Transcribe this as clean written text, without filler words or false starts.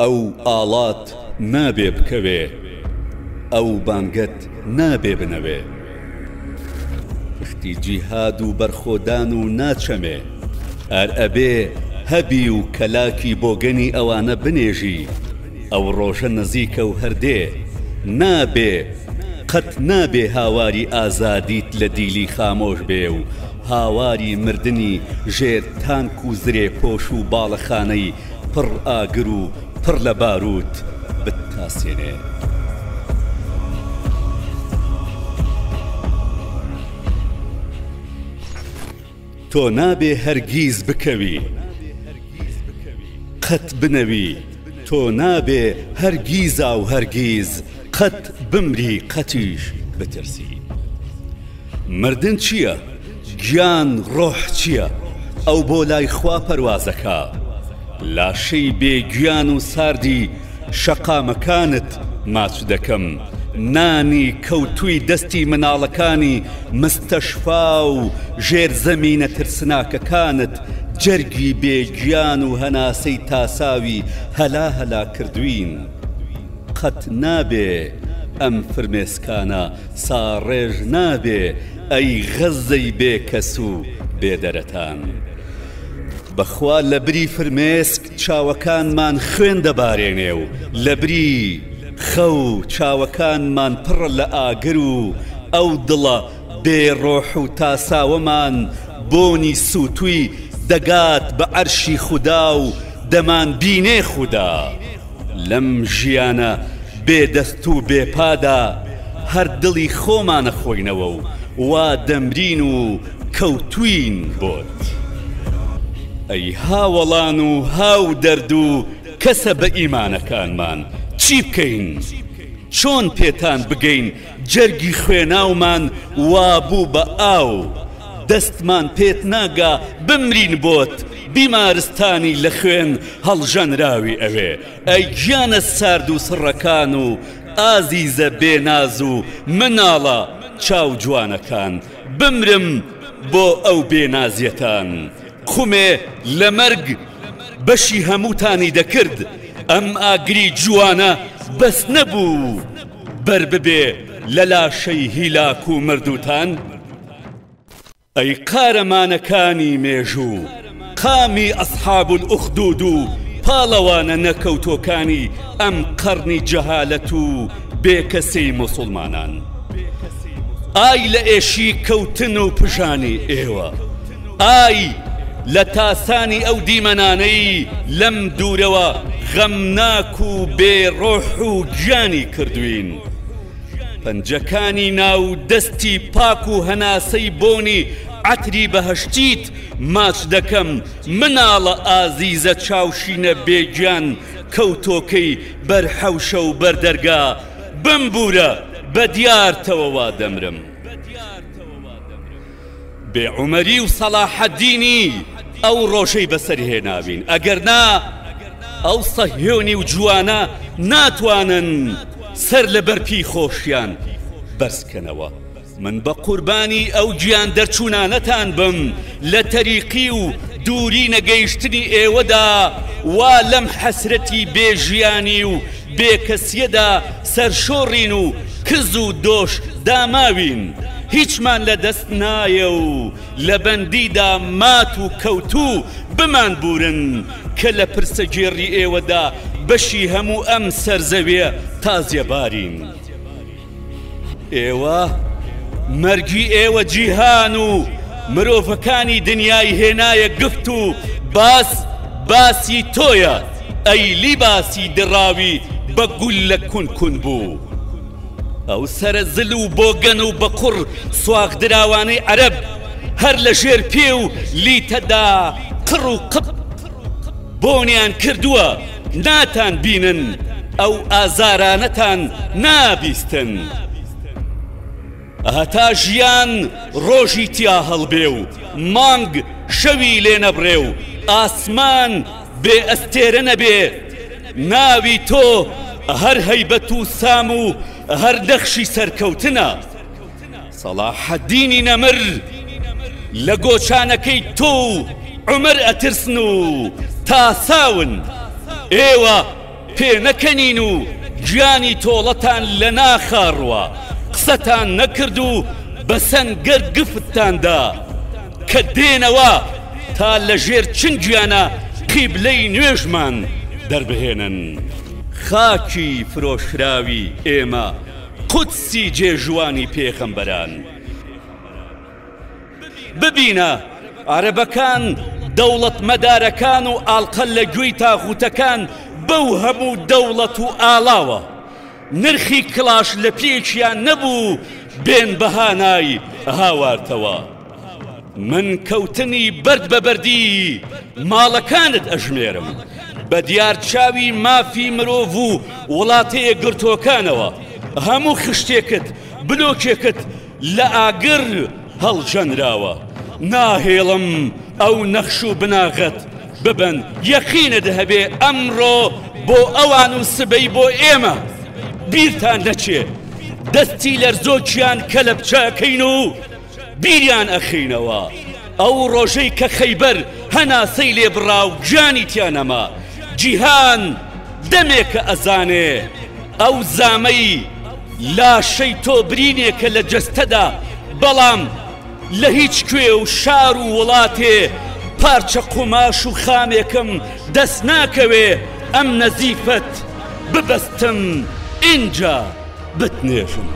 ئەو ئاڵات نابێ بکەوێ، ئەو بانگەت نابێ بنەوێ. پشتی جیهاد و بەرخۆدان و ناچەمێ. ئەر ئەبێ هەبی و کەلاکی بۆگەنی ئەوانە بنێژی، ئەو ڕۆژە نزیکە و هەر دێ. نابێ، قەت نابێ هاواری ئازادیت لە دیلی خامۆش بێ و هاواری مردنی ژێر تانک و زرێپۆش و باڵەخانەی پڕ ئاگر و پڕ لە بارووت بتتاسێنێ. تۆ نابێ هەرگیز بکەوی، قەت بنەوی، تۆ نابێ هەرگیزا و هەرگیز قەت بمری قەتیش بترسی. مردن چییە؟ گیان ڕۆح چییە؟ ئەو بۆ لای خوا پەروازەکا. لاشەی بێ گیان و ساردی شەقامەکانت ماچ دەکەم، نانی کەوتووی دەستی مناڵەکانی مستەشفا و ژێرزەمینە ترسناکەکانت جەرگی بێ گیان و هەناسەی تاساوی هەلا هەلا کردوین. قەت نابێ ئەم فرمێسکانە ساڕێژ نابێ ئەی غەززەی بێ کەس و بێ دەرەتان. بەخوا لەبری فرمێسک چاوەکانمان خوێن دەبارێنێ و لەبری خەو چاوەکانمان پڕە لە ئاگر و ئەو دڵە بێ ڕۆح و تاساوەمان بۆنی سووتووی دەگات بە عەرشی خودا و دەمانبینێ خودا. لەم ژیانە بێ دەست و بێ پادا هەر دڵی خۆمان ئەخۆینەوە و وا دەمرین و کەوتووین بۆت. ئەی هاوەڵان و هاو دەرد و کەسە بە ئیمانەکانمان چی بکەین؟ چۆن پێتان بگەین جەرگی خوێناومان وا بوو بە ئاو دەستمان پێت ناگا بمرین بۆت بیمارستانی لە خوێن هەڵژەنراوی ئەوێ ئەی گیانە سارد و سڕەکان و ئازیزە بێ ناز و مناڵە چاو جوانەکان بمرم بۆ ئەو بێ نازیەتان قومێ لە مەرگ بەشی هەمووتانی دەکرد ئەم ئاگری جوانە بەس نەبوو بەر ببێ لە لاشەی هیلاک و مردووتان؟ ئەی قارەمانەکانی مێژوو، قامی ئەسحاب الاخدود و پاڵەوانە نەکەوتۆکانی ئەم قەڕنی جەهالەت و بێکەسی موسوڵمانان! ئای لە ئێشی کەوتن و پژانی ئێوە! ئای لە تاسانی ئەو دیمەنانەی لەم دوورەوە غەمناک و بێ ڕۆح و گیانی کردوین. پەنجەکانی ناو دەستی پاک و هەناسەی بۆنی عەتری بەهەشتیت ماچ دەکەم، مناڵە ئازیزە چاوشینە بێ گیان کەوتۆکەی بەر حەوشە و بەر دەرگا، بمبورە بە دیارتەوە وا دەمرم. بێ عومەری و سەڵاحەدینی ئەو ڕۆژەی بەسەر هێناوین ئەگەر نا ئەو سەهیۆنی و جوانە ناتوانن سەر لە بەرپی خۆشیان بەرزکەنەوە من بە قوربانی ئەو گیان دەرچوونانەتان بم لە تەریقی و دووری نەگەیشتنی ئێوەدا وا لەم حەسرەتی بێ ژیانی و بێکەسیەدا سەرشۆڕین و کز و دۆش داماوین، هیچمان لە دەست نایە و لە بەندیدا مات و کەوتوو بمانبوورن کە لە پرسەگێڕی ئێوەدا بەشی هەموو ئەم سەرزەویە تازیەبارین. ئێوە، مەرگی ئێوە جیهان و مرۆڤەکانی دنیای هێنایە گفت و باس، باسی تۆیە ئەی لیباسی دڕاوی بە گوللە کون کون بوو. ئەو سەرە زل و بۆگەن و بە قوڕ سواغدراوانەی عەرەب هەر لە ژێر پێ و لیتەدا قڕ و قپ بۆنیان کردووە، ناتان بینن ئەو ئازارانەتان نابیستن. هەتا ژیان ڕۆژی تیا هەڵبێ و مانگ شەوی لێ نەبڕێ و ئاسمان بێ ئەستێرە نەبێ، ناوی تۆ هەر هەیبەت و سام و هەر نەخشی سەرکەوتنە. سەڵاحەدینی نەمر لە گۆچانەکەی تۆ و عومەر ئەترسن و تاساون. ئێوە. پێنەکەنین و گیانی تۆڵەتان لە ناخا ڕوا، قسەتان نەکرد و بە سەنگەر گفتتان دا کە دێنەوە تا لە ژێر چنگیانا قیبلەی نوێژمان دەربهێنن. خاکی فرۆشراوی ئێمە قودسی جێژوانی پێغەمبەران. ببینە عەرەبەکان دەوڵەتمەدارەکان و ئاڵقە لە گوێی تاغوتەکان بەو هەموو دەوڵەت و ئاڵاوە نرخی کڵاش لە پێیەکیان نەبوو بێن بە هانای هاوارتەوە من کەوتنی بەرد بە بەردی ماڵەکانت ئەژمێرم بە دیار چاوی مافی مرۆڤ و وڵاتەیەکگرتووەکانەوە هەموو خشتێکت بلۆکێکت لە ئاگر هەڵژەنراوە ناهێڵم ئەو نەخش و بناغەت ببەن یەقینت هەبێ ئەمڕۆ بۆ ئەوان و سبەی بۆ ئێمە بیرتان نەچێ دەستی لەرزۆکیان کەلەپچە ئەکەین و بیریان ئەخەینەوە ئەو ڕۆژەی کە خەیبەر هەناسەی لێ بڕا و گیانی تیا نەما جیهان دەمێکە ئەزانێ ئەو زامەی لاشەی تۆ برینێکە لە جەستەدا بەڵام لە هیچ کوێ و شار و وڵاتێ پارچە قوماش و خامێکم دەست ناکەوێ ئەم نەزیفەت ببەستم ئینجا بتنێژم.